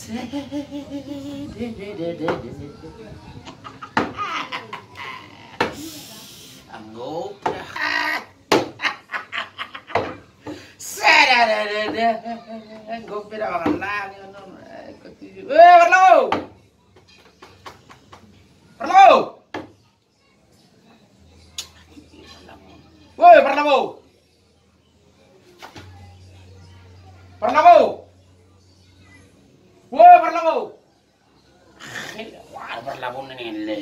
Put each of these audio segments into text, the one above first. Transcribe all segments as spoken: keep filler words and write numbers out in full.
Anggo Sada, da, da, da. Gope da mangan nami, ono. Eh, kau tuju. Eh, Parlabo! Parlabo! Woi, Parlabo! Parlabo! Woi, Parlabo! Wah, Parlabo ni, le.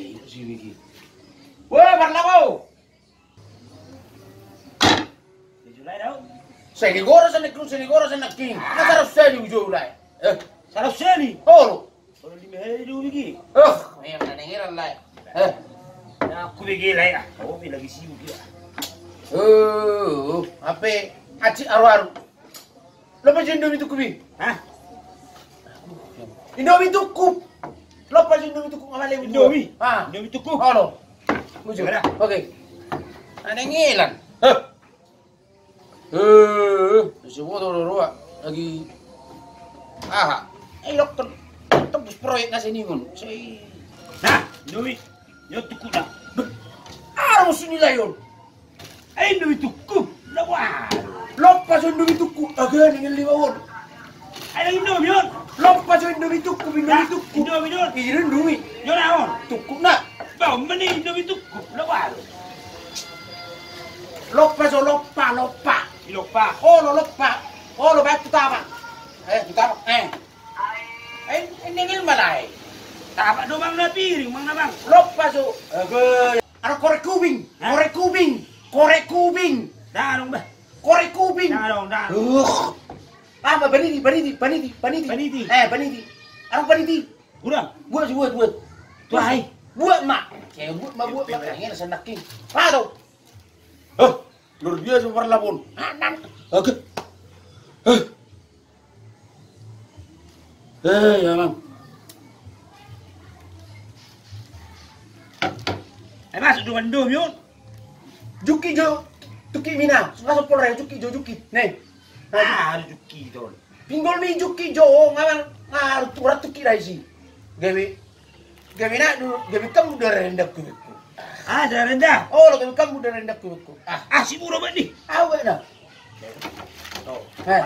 Woi, Parlabo! Sai ni gora sa nangkin, sai ni gora sa nangkin. Na saratus seli ujo ulai. Eh, saratus seli. Olo. Olo lima hali do bigi. Eh, memang na dengeran lai. Eh. Na aku bigi lai ah. Kau pe lagi sibuk ya. Eh, ape aci aru-aru. Lompa jo Indomie tukup i. Hah? Indomie tukup. Lompa jo Indomie tukup, ngamale Indomie. Ah. Indomie tukup. Olo. Ujo. Oke. Na dengeran. Eh. Eh, si boto do roa lagi. Aha. Eh, dokter. Tembus proyek na seningon. Sai. Nah, Indomie. Yo tukup na. Aru sinilai on. Eh, Indomie tukup. Na wah. Lompa jo Indomie tukup. Aga ningan lima on. Ai Indomie on. Lompa jo Indomie tukup, Indomie tukup. Indomie on. Iri Indomie. Yo na on. Tukup na. Bau meni Indomie tukup. Na wah. Lompa jo, lompa, lompa. Lompa. Olo lompa. Olo baen tu tama. Eh, tu tama. Eh. Eh, ini nil malai. Tama do mang na piring, mang na bang. Lompa jo. Aduh. Ada korek kubing. Hah? Korek kubing. Korek kubing. Dah dong bah. Korek kubing. Dah dong, dah. Uh. Apa paniti, paniti, paniti, paniti. Paniti. Eh, paniti. Ada paniti. Udah. Buat, buat, buat. Tuh, hai. Buat mak. Kayak buat mak, buat mak. Yang ini sendakin. Apa tuh? Hah? Luar biasa Parlabo on. Oke. Eh, ya, Bang. Eh, masuk dengan dom, yun. Juki jo. Juki mina. Masuk polres, juki jo, juki. Nih. Ah, ada juki, tol. Pinggol mi juki jo, ngamar. Ah, turat juki raisi. Gabe. Gabe na, gabe kamu darah rendah kubikku. Ah, darah rendah? Oh, lo gabe kamu darah rendah kubikku. Ah, ah, si mura bani. Ah, wena. Oh, eh.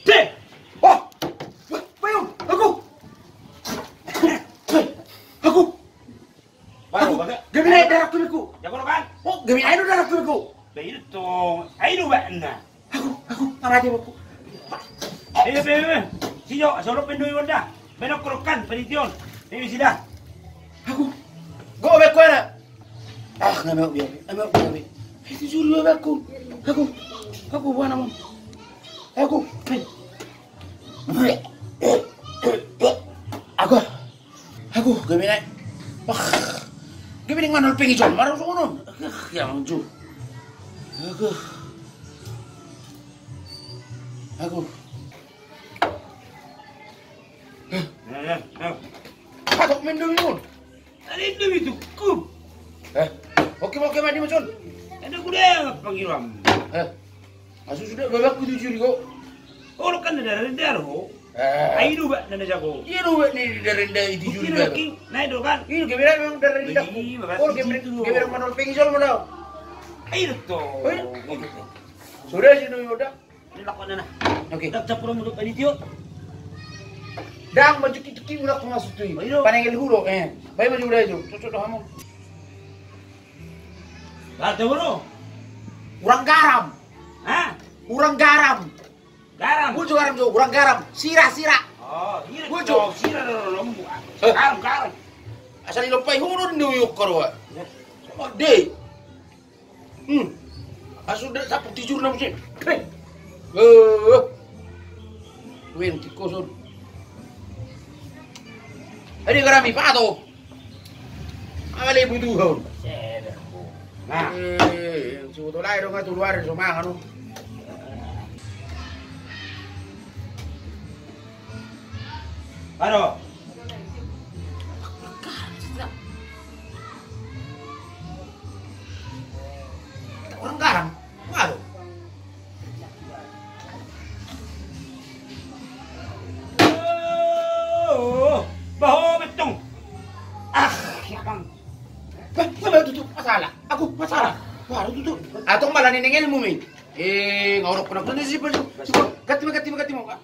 Deh. Wah. Wah, payung. Aku. Aku. Baru, aku. Gabe na darah kubikku. Jago lo kan? Oh, gabe na darah kubikku. Baik itu. Ayo, Mbak. Nah. Aku, aku, apa dia aku? Eh, eh, eh, eh. Sini, solo pendo iwan dah. Menok kerokan, pendition. Ini sida. Aku. Go, back kuana. Ah, nggak mau biar. Nggak mau biar. Itu juri back aku. Aku. Aku buana mam. Aku. Aku. Aku, gabe na. Wah. Gabe na manol pengi jom, marau songon on. Aku, ya manju. Aku. Aku. Patok mendo minum. Ada Indomie tukup. Eh. Oke, oke, mandi macun. Ada kuda apa ngiram. Eh. Asu sudah babak kudu curi kok. Oh, lo kan ada darah rendah lo. Eh. Ai do bak na jago. Iya do bak ni darah rendah itu juri bak. Naik do kan. Iya, gabe na memang darah rendah. Oh, gabe na manol pengi jol mana. Ai do to. Sudah sih no yoda. Ini lakon na. Oke. Dak capur muduk tadi tio. Dang maju kiki mula ko masuk tu. Panengel hulo eh. Bae maju udah itu. Cocok do hamu. Lah, tahu lo? Kurang garam. Hah? Kurang garam. Garam. Gua juga garam juga, kurang garam. Sira, sira. Oh, iya. Gua juga sira do lombu. Garam, garam. Asal ilompai hurun di uyuk koro. Sama de. Hmm. Asu de sapu tijur na musim. Hei. Eh. Wen tikoson. Adi garami pato. Apa le butuh kau? Nah. Eh, yang sudah lahir dong tu luar so mangan. Aduh. Orang garam. Waduh. Neng ilmu mi. Eh, ngorok kena kena si padu. Ganti ma, ganti ma, ganti ma.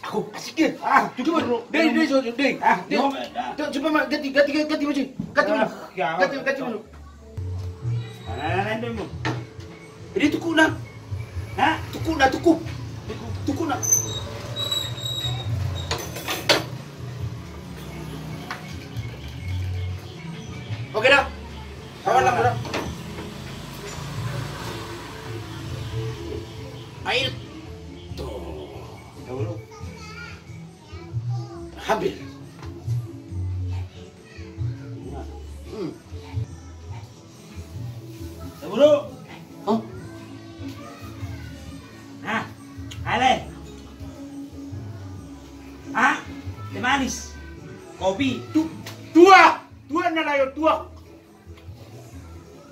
Aku asik ya. Ah, cukup. Dei, dei, so, dei. Ah, dei. Coba ma, ganti, ganti, ganti, ganti ma. Ganti ma. Ganti, ganti ma. Nah, nah, nah, nah, nah. Jadi tukuna. Hah? Tukuna, tuku. Tukuna. Oke dah. Kawan lah, dah. Air. Tuh. Hampir. Hmm. Saburu. Hah? Nah, ale. Ah, teh manis. Kopi. Tu-, tuak. Tuak na layo, tuak.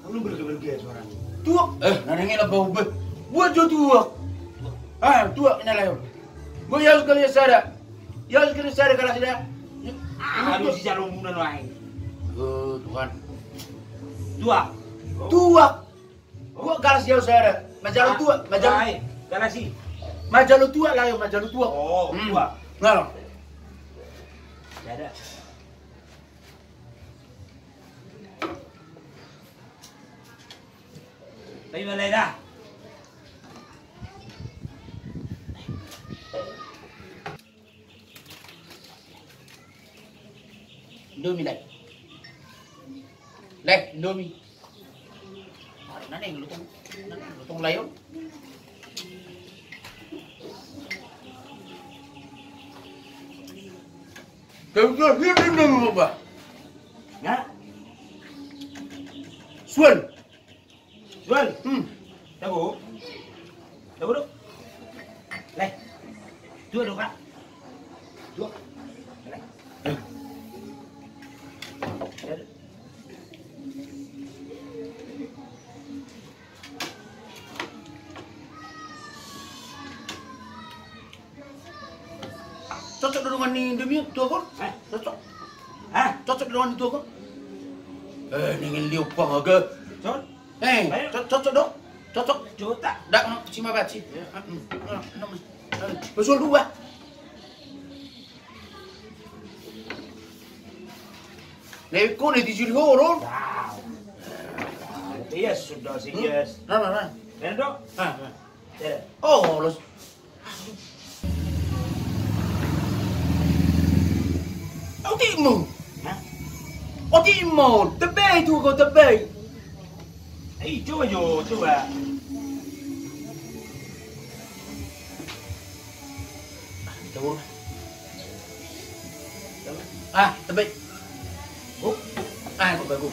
Lu bergeber dia suaranya. Tuak. Eh, na nengel apa ube? Buat jo tuak. Ah, tuak na layo. Gue ya sekali sada. Ya sekali sada kalau sada. Ah, aduh, si jalur muna lain. Oh, Tuhan. Tuak. Tuak. Gua galas jauh saya ada. Majalo tuak, majalo. Galas sih. Majalo tuak lah, yo, majalo tuak. Oh, tuak. Nah. Ada. Tapi balai dah. Indomie, Lek. Lek, Indomie. Aduh, nani yang lutong, nani yang lutong layon. Kau tuh, dia belum ngubah. Ya? Suan. Jual. Hmm. Tabo. Tabo do. Leh. Dua do, Kak. Dua. Leh. Cocok do dongan ni Indomie tuak on? Eh? Cocok. Hah? Cocok do dongan ni tuak on? Eh, nengel liu pang aga. Cocok. Eh, co-, cocok do? Cocok. Cocok. Dak, no, si ma baci. Ya. Ah, hmm. Ah, no, mas. Ah, besul dua. Nah, kau ni di juri horor. Wow. Iya, sudah sih, yes. Nah, nah, nah. Enak do? Ah, ah. Oh, los. Otikmu. Hah? Otikmu. Tebei tu kau tebei. Eh, coba jo, coba. Ah, coba. Ah, tebei. Oh. Ah, aku bagus.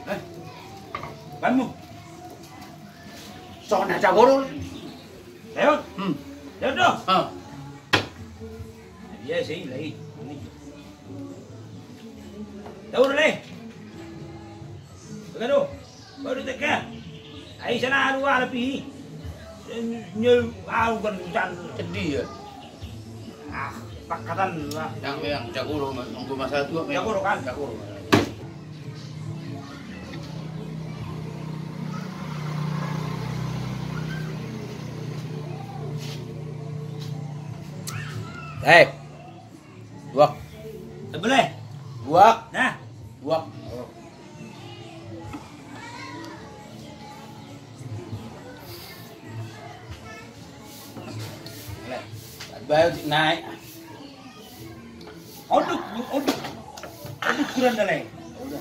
Eh, banmu. Sona jagoro. Leon. Hmm. Leon do. Ah. Iya sih, lagi. Daur le. Begitu. Baru teka. Ai sana aru ala pi. Nyel au kan hutan. Sedih ya. Ah, pakatan lah. Yang, yang jago lo, nunggu masa tua. Jago lo kan? Jago lo. Eh. Buak. Sebelah. Buak. Nah. Buak. Baik, naik. Oduk, oduk. Oduk kurang dalai. Udah.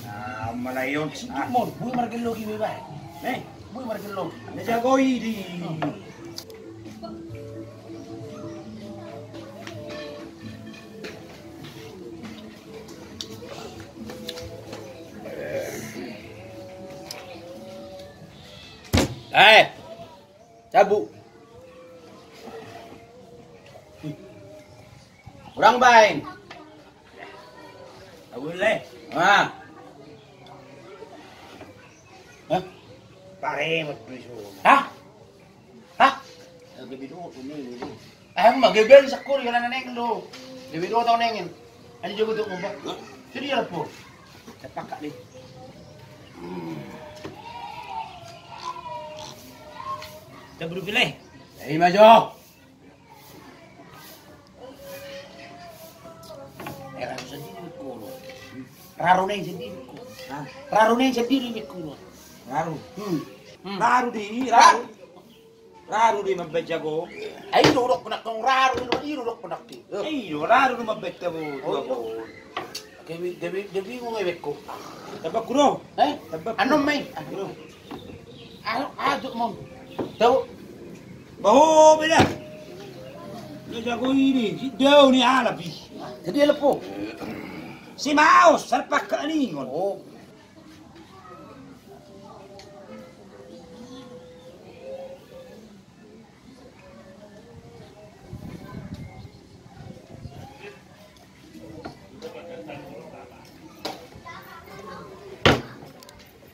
Ah, malayon. Singkit mon, bue marga logi bebas. Nih. Bue marga logi. Nih, jagoi di. Eh, cabut. Hurang baen. Abu le. Ah. Hah? Pare madu isu. Hah? Hah? Gabe do ini ini. Ah, ma gabe di sakuri kalau nengen do. Gabe do tau nengen. Ani jogo tu kumpul. Jadi ya po. Cepak kak ni. Kita buru pilih. Hei maju. Eh, raru sendiri mikku. Raru nai sendiri mikku. Hah? Raru nai sendiri mikku. Raru. Hmm. Hmm. Raru di, raru. Raru di mambaen jago. Ai do dok penak tong raru, i do dok penak di. Ai do raru di mambaen jago. Oh, iya. Gabe, gabe, gabe bingung ai mikku. Tambah kuro. Eh? Tambah kuro. Anu mai. Kuro. Ayo, ayo, Mon. Tahu? Baho beda. Ni jago ini, si dau ni alap i. Jadi alap po. Si maos, sarpak ke aningon. Oh.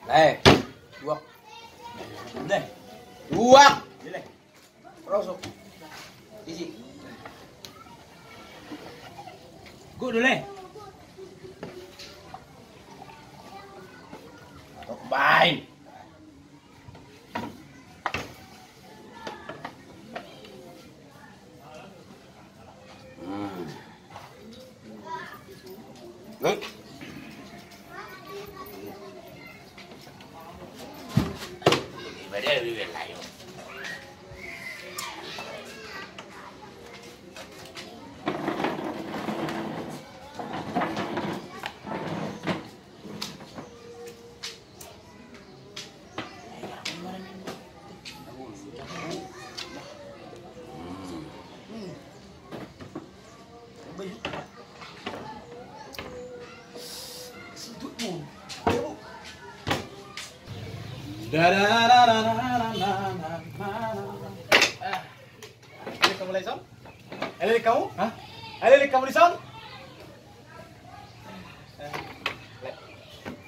Leh, duak. Leh. Duak. Leh. Rosok. Isi. Gue dulu, Leh. Tok bain. Hmm. Eh. Ada kamu, Laison? Ada kamu? Hah? Ada kamu, Laison? Leh.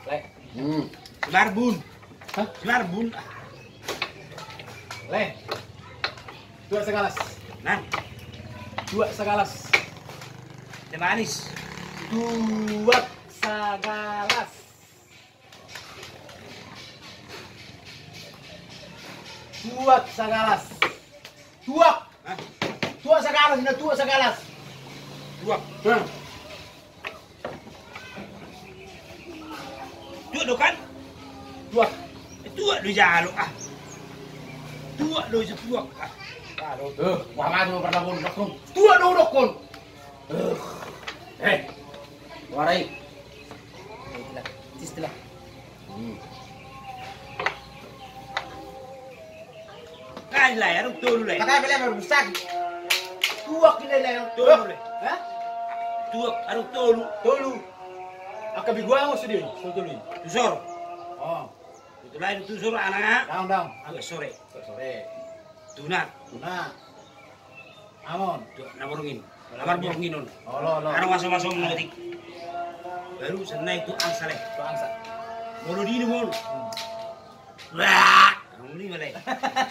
Leh. Hmm. Semarbun. Hah? Semarbun. Leh. Dua segalas. Nah. Dua segalas. Teh manis. Dua segalas. Tuak sagalas. Tuak. Hah? Tuak sagalas, na tuak sagalas. Tuak. Hah? Tuak do kan? Tuak. Eh, tuak do jalo ah. Tuak do jalo tuak ah. Aduh. Eh, wah maju pernah pun dokon. Tuak do dokon. Eh, warai. Istilah, istilah. Hmm. Kai lai, arung tolu lai. Pakai bela baru besar. Tuak ini lai, arung tolu lai. Hah? Tuak, arung tolu. Tolu. Angka biguang sudah, tolu tolu. Tusor. Oh. Itu lain tusor anak. Daun, daun. Agak sore. Sore. Tuna. Tuna. Amon. Tu, na borngin. Amar borngin on. Olo, olo. Aro maso-maso motik. Baru senai tu angsa le. Tu angsa. Molo di ini mon. Hmm. Wah, nguli male.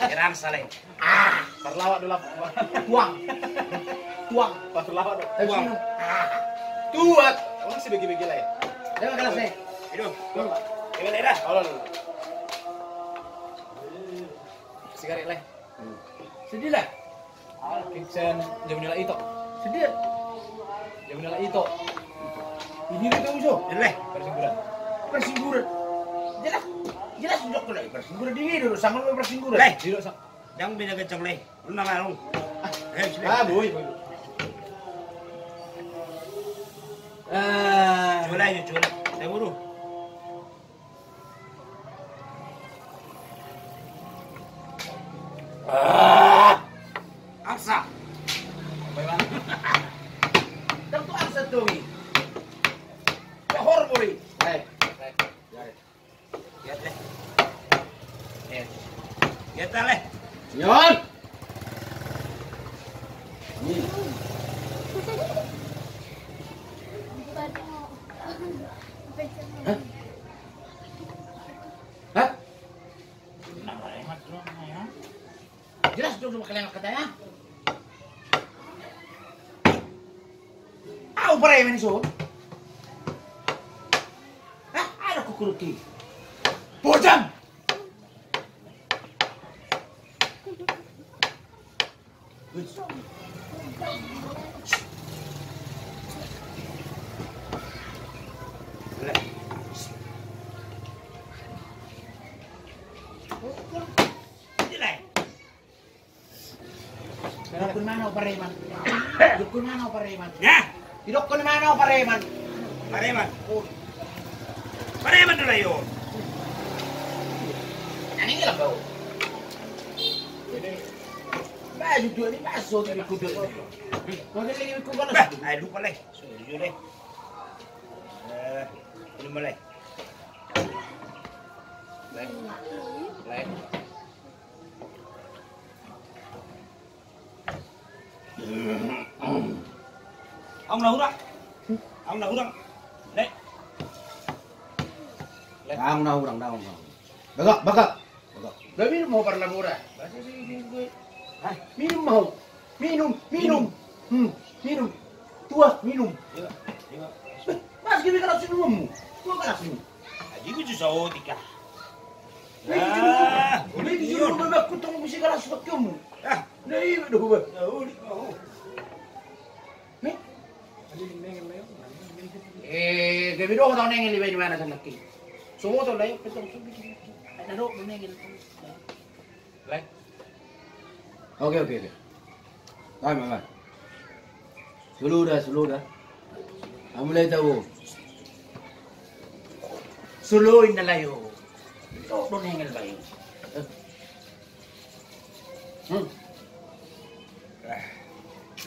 Erang sale. Ah, parlawak do lap. Tuang. Tuang, parlawak do. Tuang. Ah. Tuat. Emang si bagi-bagi lah ya. Dia makan nasi. Hidup. Tuang. Gimana dah? Olo, olo. Sigaret le. Sedih lah. Kitchen jamu nila ito. Sedih. Jamu nila ito. Ini dia tahu jo. Ele. Persingguran. Persingguran. Jelas. Jelas dok le persingguran di dulu sama lu persingguran. Le. Di dulu sa- Jangan beda kencang le. Lu nama lu. Eh, sudah. Ah, boy, boy. Ah. Coba aja, coba. Saya buru. Ah! Angsa. Tentu angsa tu i. Kahor buri. Eh, eh, ya. Lihat deh. Eh. Lihat dah leh. Nyon. Nih. Kalian kata ya? Au pareman i son. Hah? Ada kukuruk ki. Bojang. Didokkon ma au pareman. Didokkon ma au pareman. Ya. Didokkon ma au pareman. Pareman. Oh. Pareman do lae on. Ani ngelak kau. Baju tu ni pas so di kudu. Kau dia lagi kudu. Bah, ai lupa lae. Sorry, sorry. Eh, ini mulai. Mulai. Mulai. Au na hurang. Au na hurang. Lek. Lek. Au na hurang, au na hurang. Bagak, bagak. Bagak. Udah minum mau parlabora. Baca sih, sih, gue. Hah? Minum mau. Minum, minum. Minum. Hmm, minum. Tuak, minum. Iya, iya. Beh, mas gini kelas minummu. Tuak kelas minum. Aji ku susah otik ah. Lagi juru, lagi juru bebek kutong bisi kelas pakai ummu. Ah. Nah, iya, doh, bah. Ya, udah, mau. Nih. Eh, gabe dohot au nengel, iba di mana sana ki? Soboto lae, petong sobi. Ada dohot nengel. Lae. Oke, oke, oke. Tahe ma, tahe. Solo da, solo da. Au mulai tabo. Solo inna lae. Dohot do nengel bae. Hmm.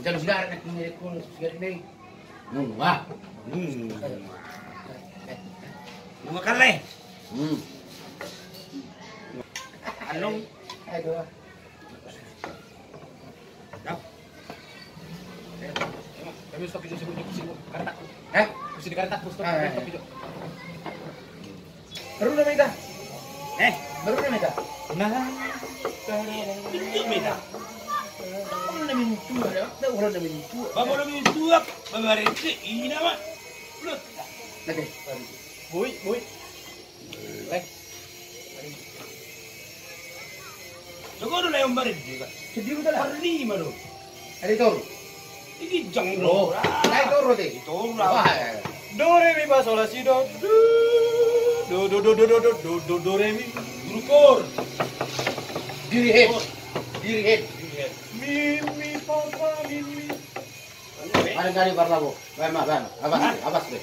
Jalo sigaret na kini ko sigaret ni. Hmm, wah. Hmm. Dua kali. Hmm. Along. Aduh. Dah. Kami stop itu sibuk sibuk kartak. Eh? Mesti di kartak stop. Ah, iya, stop iya. Itu. Baru na mita. Eh? Baru na mita. Nah. Itu mita. Baru na mintua ya. Baru na mintua. Baru na mintua. Baru na mintua. Ini nama. Lut. Oke. Boi, boi. Lek. Jogo do lae on marende kan. Sedih betul lah. Parlima do. Ada toro. Iki jang do. Lae toro de. Toro lah. Do re mi fa sol la si do. Do do do re mi. Guru kor. Diri hen. Diri hen. Mi mi fa fa mi mi. Mari kali parlabo. Baen ma, baen ma. Abas be, abas be.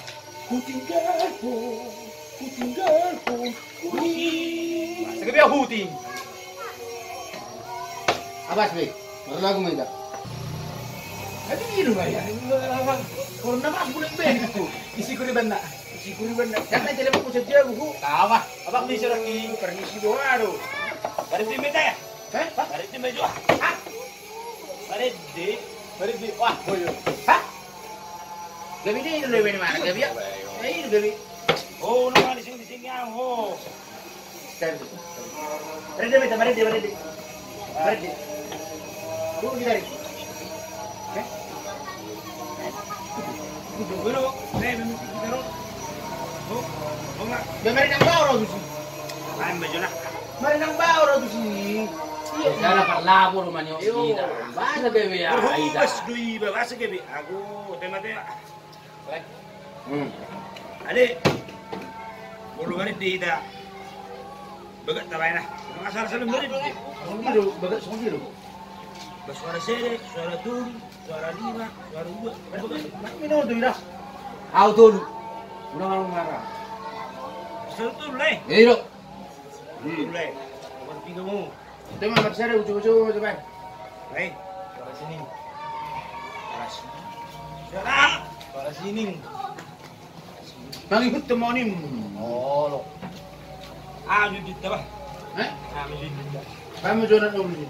Kutinggalkan, kutinggalkan. Sekepe huting. Abas be. Marlagu ma ita. Tapi ilu ma ya. Korna mas bulan be. Isi kuriban na. Isi kuriban na. Karena telepon ku saja buku. Apa? Apa bisa lagi? Permisi doa do. Dari tim beta ya? Hah? Dari tim beta. Hah? Marende. Marende. Wah, boyo. Hah? Gabe dia itu lebih mana? Gabe ya? Eh, itu gabe. Oh, nama di sini, di sini, ah, oh. Marende, marende, marende. Marende. Dulu kita, Rik. Eh? Dulu, eh, memang kita, Rik. Oh, oh, enggak. Ya, marende nang bau, Rik, sih. Lain baju lah. Marende nang bau, Rik, sih. Iya. Cara parlabo rumahnya. Iyo. Bahasa gabe ya. Berhubas doi, bahasa gabe. Aku tema-tema. Hmm. Ade. Bolu marende ita. Bagak tabaen ah. Masalah salam marende. Songon dia do, bagak songon dia do. Basuara sada, suara tolu, suara lima, suara dua. Minum tu ira. Au tolu. Udah mau marah. Suara tolu lae. Iya do. Hmm. Tolu lae. Nomor tiga mau. Itu mah, masih ada ujung-ujung, coba. Hei, suara sini. Suara sini. Suara. Suara sini. Mangihut temonim. Oh, lo. Ah, duit, duit, apa? Hah? Ah, duit, duit. Kamu jualan dulu sih.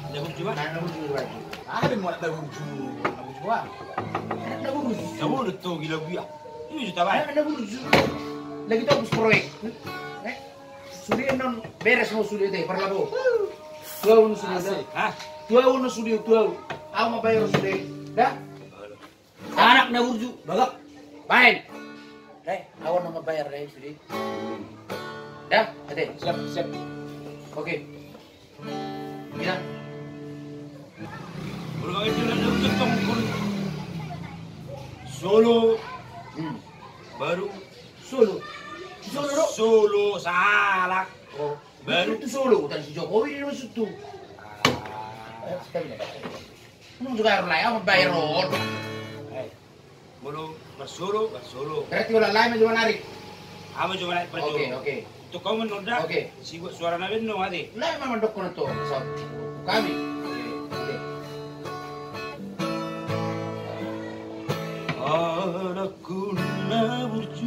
Ada burju, Pak? Nah, ada burju, Pak. Ada mau ada burju. Ada burju, Pak. Ada burju. Ada burju tuh, gila-gila. Ini juta, Pak. Ada burju. Lagi tuh habis proyek. Eh? Sude annon beres ma sude te, parlabo. Dua unu sude. Hah? Tu au na sude, tu au. Au mambayar sude. Da? Anak na burju, bagak. Baen. Dai, au na mambayar dai sude. Da, ate. Siap, siap. Oke. Ina. Solo. Hmm. Baru. Solo. Solo, do? Solo, salah. Oh. Baru. Tu Solo, huta ni si Jokowi do maksud tu. Ah. Unang jo garu lai, au mambayar on. Eh, molo marsolo, marsolo. Berarti holan lae ma jo manari. Au ma jo manari. Oke, oke. Untuk kau menunda. Oke. Si buat suara na beno ate. Lae ma mandok kau nanto. Hami. Oke, oke. Anakku na burju.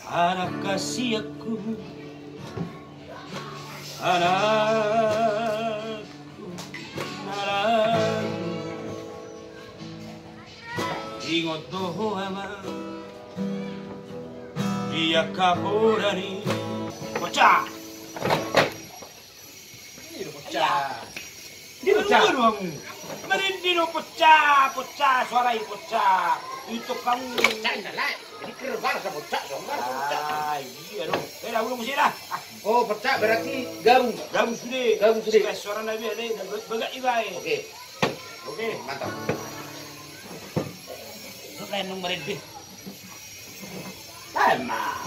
Anak kasihanku, anakku na lagu. Ingot do ho ama, di angka poda ni. Bocah. Ini do pecah. Ini pecah. Marende do pecah, pecah, suara i pecah. Itu kamu. Pecah inda lah. Jadi kerbal sa pecah, sombal sa pecah. Ah, iya do. Eh, dah ulang sini dah. Ah. Oh, pecah berarti gabung. Gabung sude. Gabung sude. Suara na biar deh, bagak ibae. Oke. Oke. Mantap. Suka yang nomor ini. Tema.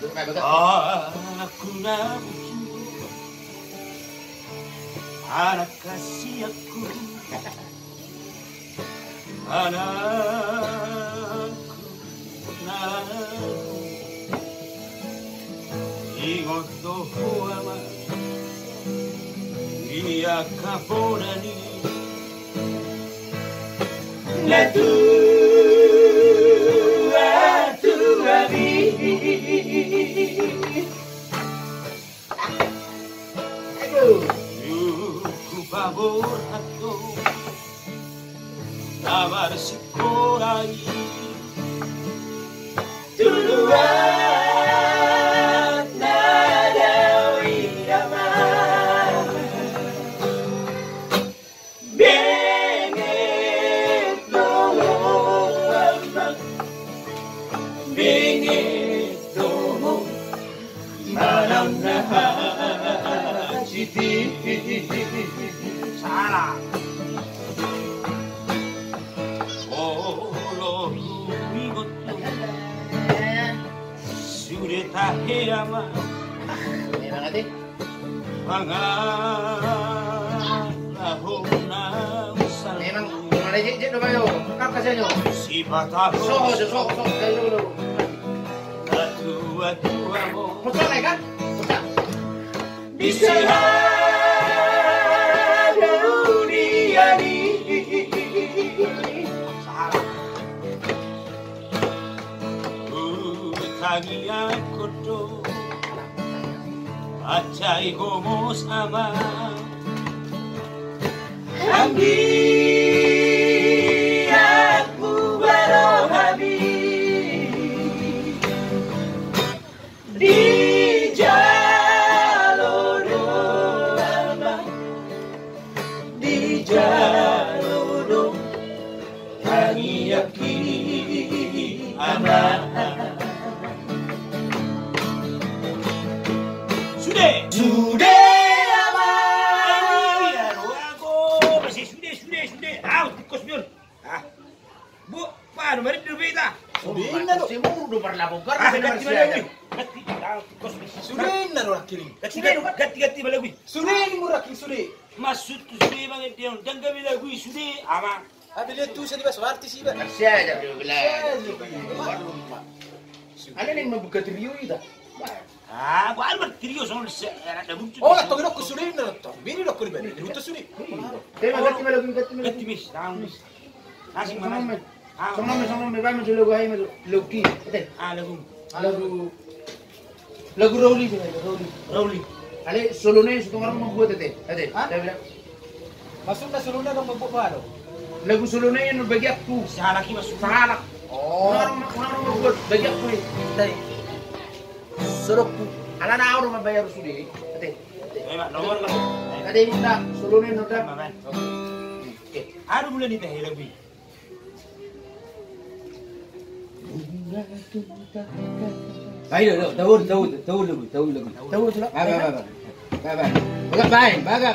Anakku na burju, anak kasihanku, anakku na lagu. Ingot do ho ama, di angka poda ni. Na tua, tua mi. Aduh. Cukup paborhat do na marsikola i. Tuduhan na dao i ama. Benget do ho ama. Benget do ho. Malam na hajiti. Salah. Olo huingot tu. Sude tahe ama. Memang ate. Mangalahon na usal. Memang, memang ate, jek do bayo. Kau kasihan yo. Sipata ho. Soho, soho, soho, soho. Tua, tua mo. Muncul lagi kan? Muncul. Di sahadau dia ni. Utangiangkon do. Acai gomos ama. Anggiat mubaro hami. Dijalo do ama, dijalo do tangiangki ama. Sude. Sude ama. Iya, ago, masih sude, sude, sude. Au, tikus biar. Ah. Bu, panu mari do beta. Sude inna do. Simur do parlapok. Ah, ganti ma lagu i. Ganti, ah, kos. Sude inna do rakiring. Ganti, ganti, ganti ma lagu i. Sude inna do rakiring sude. Maksud tu sude mangan dia, jangga ma lagu i sude, ama. Ada dia tu saya tiba suarti sih, Bang. Saya jadi bilang. Ada yang membuka trio itu. Ah, gua albar trio songon se-, era da muncul. Oh, tong dok sude na tong. Bini dok ku di bani. Rutu sude. Tema ganti ma lagu, ganti ma lagu. Ganti mis, tangan mis. Asing mana? Songon me, songon me, baen ma jo lagu, ai ma jo lagu ki. Ate. Ah, lagu. Lagu, lagu Rauli, Rauli. Rauli. Ale, solo na i, so tung adong mambuat ate. Ate. Hah? Maksudna solo na adong mambuat ma do? Lagu solo na i anu bagianku. Sahalak i maksudna. Sahalak. Oh. Unang, unang mambuat bagianku i. Dai. Sodokku. Alana au do mambayar sude. Ate. Ema, nomor lo. Tadi minta solo ni, nota. Ema, man. Oke. Aduh, mulai ni teh, lagu i. Ayo, lo, tahu, tahu, tahu lagu, tahu lagu. Tahu, tahu. Baga, baga. Baga, baga. Baga, baga.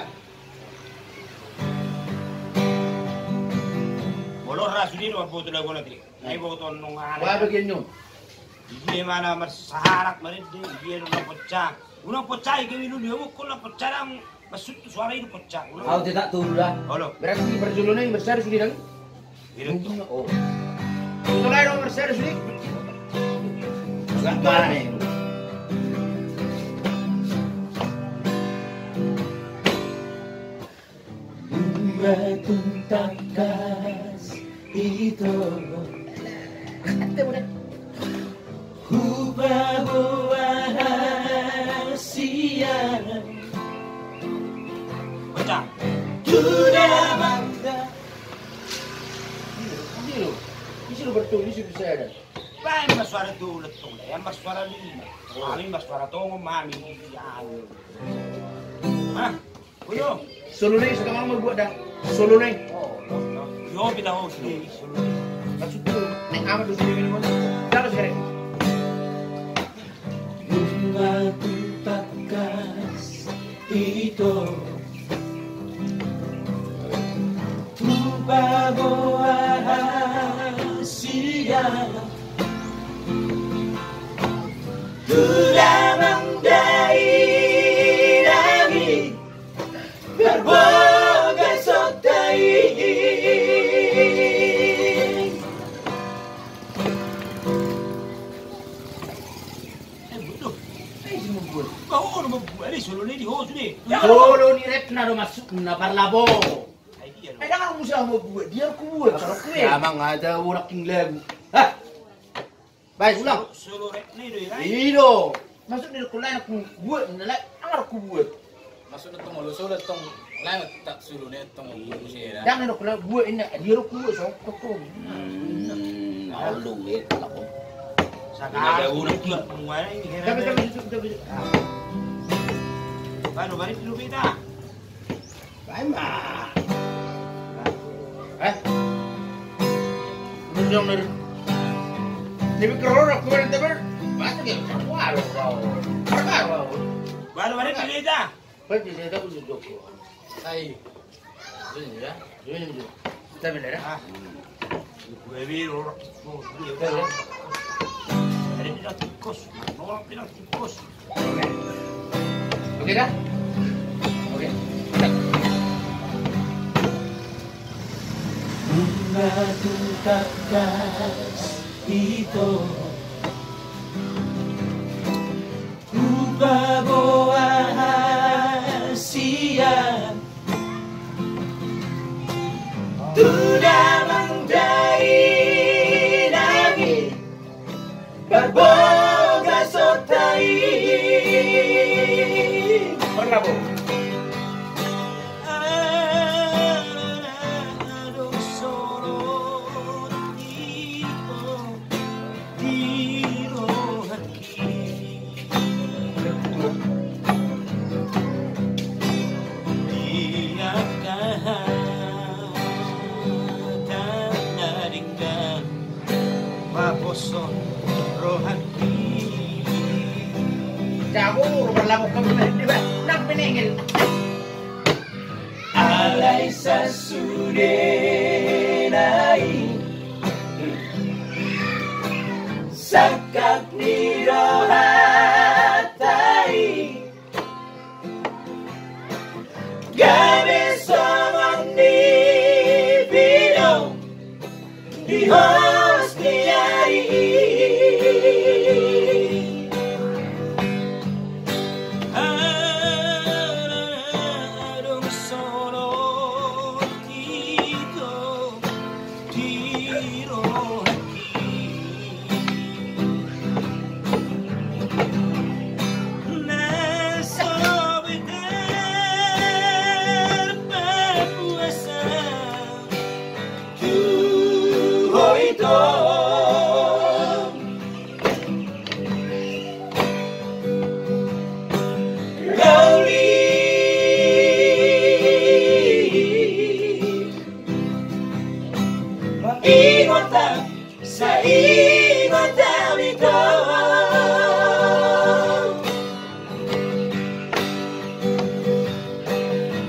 Molo ra sude do mamboto lagu na, tiri. Ai boto nunga. Wah, bagian nyo. Dia mana marsaharat marende, dia nunga pecah. Unang pecah, ikan ilu dia mukul na pecah dang. Maksud tu suara itu pecah. Au tetak tu lah. Olo. Berarti parjolo na i marsari sude dang? Iya, betul. Oh. Itu lah dong marsari sude. Agak parah nih. Dua tuntak kas ito. Hupaboa hasian. Pecah. Sudah bangga. Ini lo. Ini lo bertulis itu saya ada. Baen ma suara tu letung, yang ma suara lima. Kami ma suara tongo, mami. Hah? Uyo. Solo na i, sagamang mambuat da. Solo na i. Oh, no, no. Yo, bila ho, solo na i, solo na i. Maksudku, nek amat do sini minum. Dapat sini. Bunga tu tangkas ito. Hupaboa hasian. Tuda mangdai nami. Marboga sotai. Eh, bodoh. Eh, si membuat. Bawa orang membuat ni, solo ni di ho sude. Solo ni rap na do masuk na parlabo. Ai dia do. Eh, dang, aku musa membuat, dia aku buat, kalau kue. Ya, mang ada orang king lagu. Hah? Baik, ulang. Solo rap ni do, ya, kan? Ido. Maksud ni do kulai aku buat, nalai, ang aku buat. Maksud ni tong, solo tong, lain tak solo ni tong, buat ni do. Dang ni do kulai buat, ini, dia aku buat, so, toko. Hmm, lalu, eh, lalu. Sekarang ada orang ki. Tapi, tapi, tapi, tapi. Baru, baru dulu kita. Baen ma. Eh? Lu dong dari. Ni mikir orang kemarin tebar. Masa dia? Wah, lu kau. Wah, lu. Baru, baru pilih dah. Baru pilih dah, aku duduk. Sai. Ini ya. Ini dulu. Kita bener ya. Ah. Gue biro. Ada bilang tikus. Orang bilang tikus. Oke. Oke dah? Oke. Bunga tu tangkas ito. Hupaboa hasian. Tuda mangdai nami. Marboga sotai. Pernah, Bu? Adong solo ito di rohangki. Di angka hata na denggan. Maposo rohangki. Jago, berlabuh ke mana? Di mana? Nang penengel. Alai sasudena i. Sangkap ni rohanta i. Gabe songon ni pidong di hos ni ari i. Adong solo ito di rohangki. Na so tarpapuasa tu ho ito. Sai ma tabi to.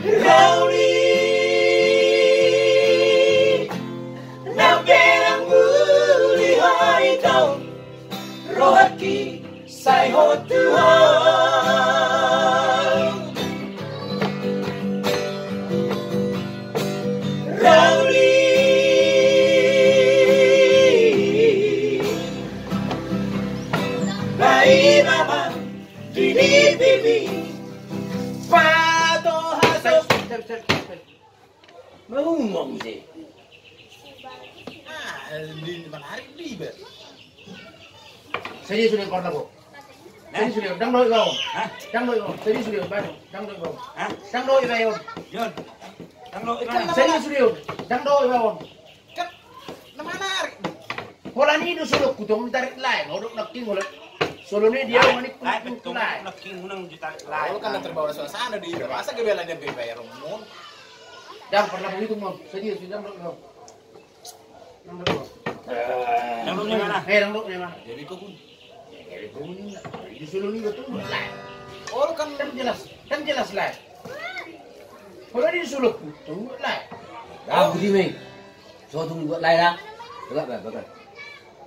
Rauli, na berang muli hoi to. Rohaki sai ho tu ho. Rauli, bai mama di di bibi. Pato haso. Mangungong se. Ah, di mana hari di ba. Sadia sude parna bo. Sadia sude, dang dohot iba on. Hah? Dang dohot iba on. Sadia sude, bayo. Dang dohot iba on. Hah? Dang dohot iba on. Yon. Dang dohot iba on. Sadia sude, dang dohot iba on. Kan, na mana hari. Holan i do soloku tong ditarik lae, odok nangkin holan. Solo ni dia. Lae, manik lae, kutu betul, lae. Nangkin unang ditarik lae. Oh, kan terbawa suasana di, masa gabe lae dia bayar mon. Dang parna bo itu mon. Sadia sude, dang dohot iba on. Dang dohot iba on. Dang dohot iba on. Eh, dang dohot iba on. Jadi kau pun. Di solo ni tong dohot lae. Oh, kan jelas, kan jelas lae. Holan i soloku tong dohot lae. Dang, budi me. So tong dohot lae da. Bagak, bagak, bagak.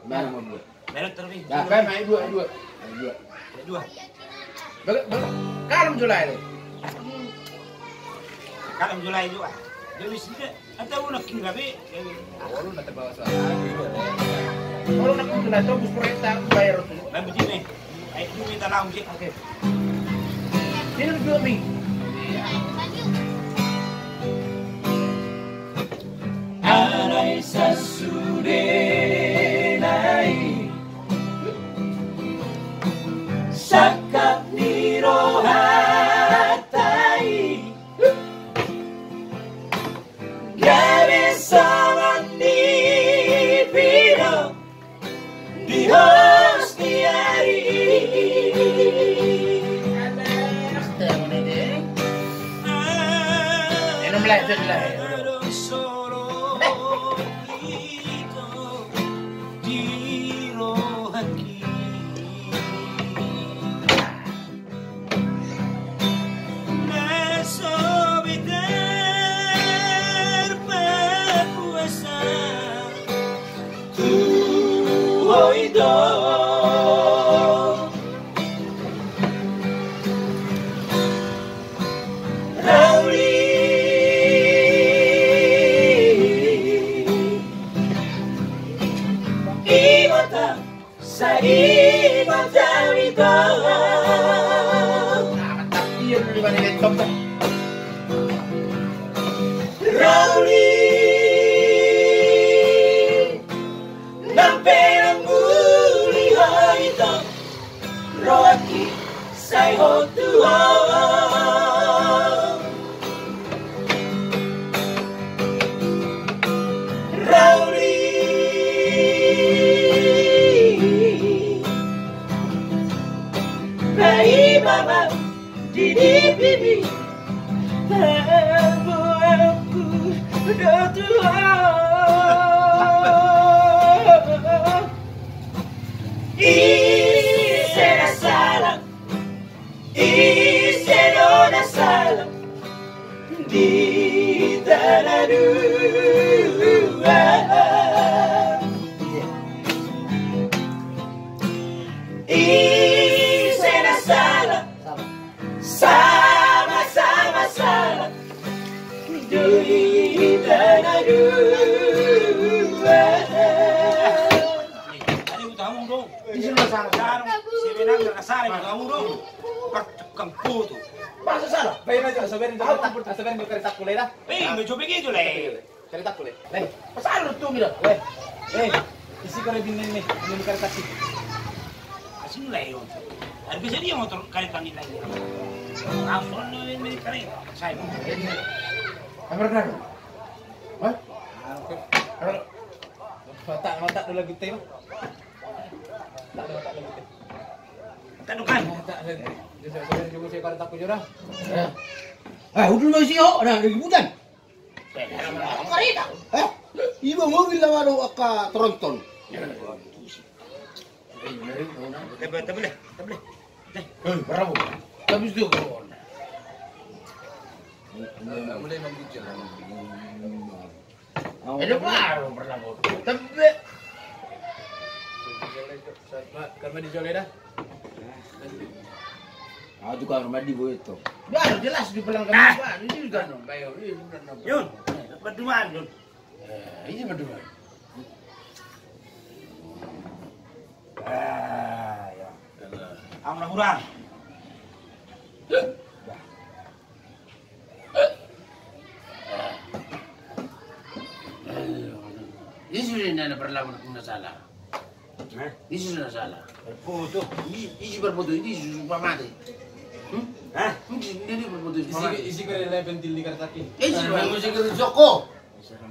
Mana mau dua? Merek terlebih. Nah, kan naik dua, dua. Naik dua. Naik dua. Bagak, bagak. Kalem jo lae. Kalem jo lae juga. Dia bisa. Ata unang kira be. Olo na terbawa suasana. Olo na kira tobus proyek ta bayar tu. Main begini. Ayo dulu minta laung sih. Oke. Ini dua mi. Alai sasude nai. Sangkap ni rohanta i. Gabe songon ni piro di hos ni ari i. Minum lah, minum lah. Di rohaki. Na so boi tarpapuasa tu ho i do. Rauli, ibota. Sai ma tabi to. Rauli, nang pe nang muli ho i to. Rohaki sai ho tu ho. Rauli, bai mama di di bibi. Aku do tu ho. Ise na sala. Ise do na sala di hita na dua. Ise na sala. Sama-sama sala di hita na dua. Adi utamu dong. Di sini na sala. Sala, sebenarnya na sala utamu dong. Pertukang foto. Masa sala? Baik aja, sabarin, sabarin, sabarin, sabarin, sabarin, sabarin. Eh, nggak coba gitu, Le. Carita ku, Le. Le. Pasal lu tu, Mira. Le. Eh, isi kore binen nih, ini carita sih. Asing, Le, yo. Harga jadi yang motor carita ni lagi. Langsung lu ini carita. Saya. Apa kan? Hah? Mata, mata dulu gitu, ya. Mata, mata dulu gitu. Mata dulu kan. Mata, Le. Jadi saya juga saya carita ku jora. Eh, udah lu isi, oh, nah, ributan. Carita. Eh? Iba mobil nama do angka tronton. Tapi, tapi leh, tapi leh. Eh, bravo. Tapi itu. Mulai mengguncang. Ini baru pernah mau. Tapi. Karena di Joleda. Ah, tukang rumah di Boeto. Baru jelas di pelang kami. Ini kan. Yun, berduaan, Yun. Eh, ini berdua. Ah, ya. Anak orang. Ini sudah nana perlawan na salah. Hah? Ise na salah? Parboto. Ise, ise parboto, ise susu pamate. Hmm? Hah? Ise, ise parboto, ise pamate. Ise kare le pentil di kartaki. Ise na, ise kare joko.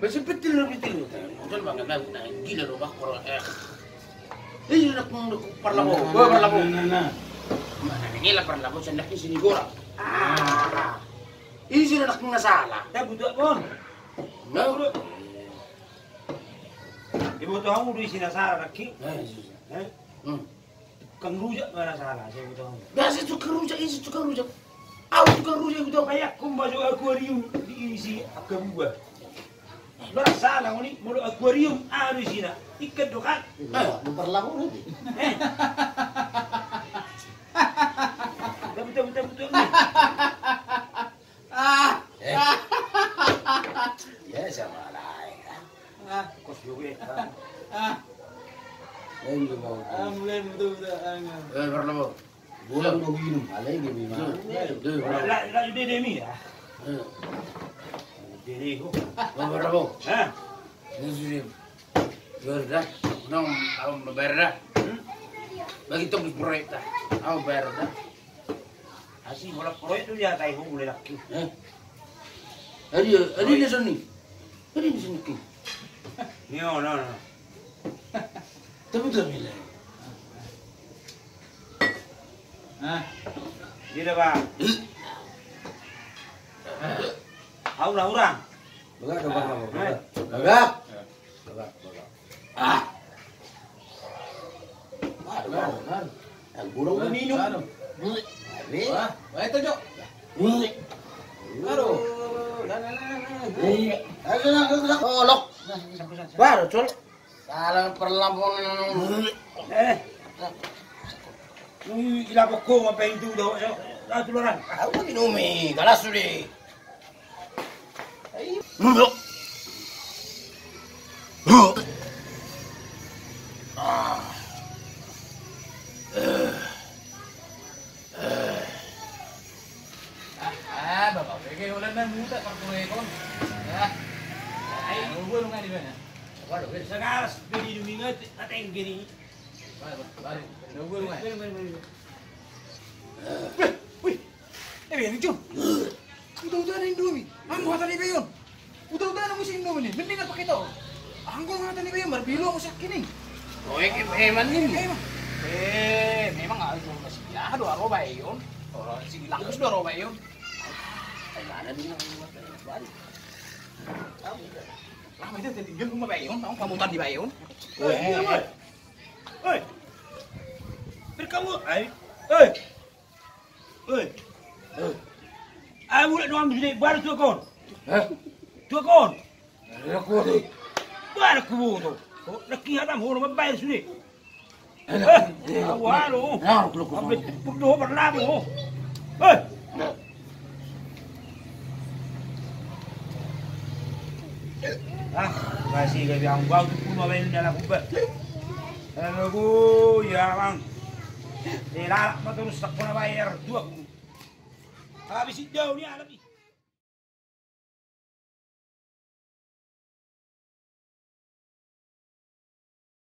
Ise pentil na pentil. Jol bang na gila do bang koro eh. Ise na kung parlabo. Bo parlabo. Na na na. Mana ni gila parlabo sandak ise ni gora. Ah. Ise na kung na salah. Ya butuh pon. Na. Iboto hamu do ise na salah nangkin. Eh, ise. Eh? Hmm. Tukang rujak ma na salah, sai iboto hamu. Biasa tukang rujak, ise tukang rujak. Au tukang rujak iboto. Kayak kumba jo akuarium diisi angka buah. Lo salah ngoni, molo akuarium anu isina. Ikan do kan? Eh, bukan lagu nanti. Eh. Buta, buta, buta, buta. Ah. Eh. Ya, sama lah, ya. Ah. Kos juga, ya. Ah. Lain juga mau. Ah, mulai betul, betul. Ah, enggak. Eh, pernah mau. Bulan mau minum, alai dia minum. Betul, betul, pernah. Lah, lah, dia, dia mi, ya. Eh. Dia, dia, kok. Mau pernah mau. Hah? Ini sudah. Bayar dah. Nang, au bayar dah. Hmm? Bagi tembus proyek dah. Au bayar dah. Asi bola proyek tu dia tai ho mulai laki. Eh. Adi, adi ni soni. Adi ni soni ki. Ni, oh, no, no. Tapi tu milai. Ah. Dia dah, Bang. Au lah orang. Bagak, bagak, bagak. Eh. Bagak. Bagak, bagak. Ah. Aduh, aduh. Aduh. Burung minum. Aduh. Wah, wah, itu, Jok. Aduh. Aduh, aduh, aduh, aduh. Tolok. Baru, Col. Salah perlabuhan. Eh. Ui, ilapok ko apa itu, Jok? Satu orang. Aku minum, eh. Galas sudah. Ah, bapak, bege ulan na muta parkurekon. Ah. Ai, nunggu lu nggak di mana? Waduh, segaras beli dumingat, ateng gini. Baru, baru, nunggu lu nggak? Baru, baru, baru. Wih, wih. Eh, Jun. Uta-uta na Indomie. Anggo hata ni Bayon. Uta-uta na musim Indomie ni. Mending apa kita? Anggo hata ni Bayon, marbilu aku sakit ni. Oh, eh, eh, man ini. Eh, man. Eh, memang harus masih ya, dua roba Bayon. Orang si langkus dua roba Bayon. Mana dia? Lama itu tinggal rumah Bayon, tahu kamu tadi Bayon. Weh. Woi. Berkamu, ai. Woi. Woi. Ai, mulak doang di sini, baru tuakon. Hah? Tuakon. Ada kuat. Baru kuat. Oh, lagi ada mau bayar sini. Eh, awal lo. Ambil pukul dua berlabuh. Eh. Ah, masih gak biang bau tu pun main dalam kubah. Halo, ya bang. Dilalak ma terus tak pernah bayar tu aku. Habis itu ni alam.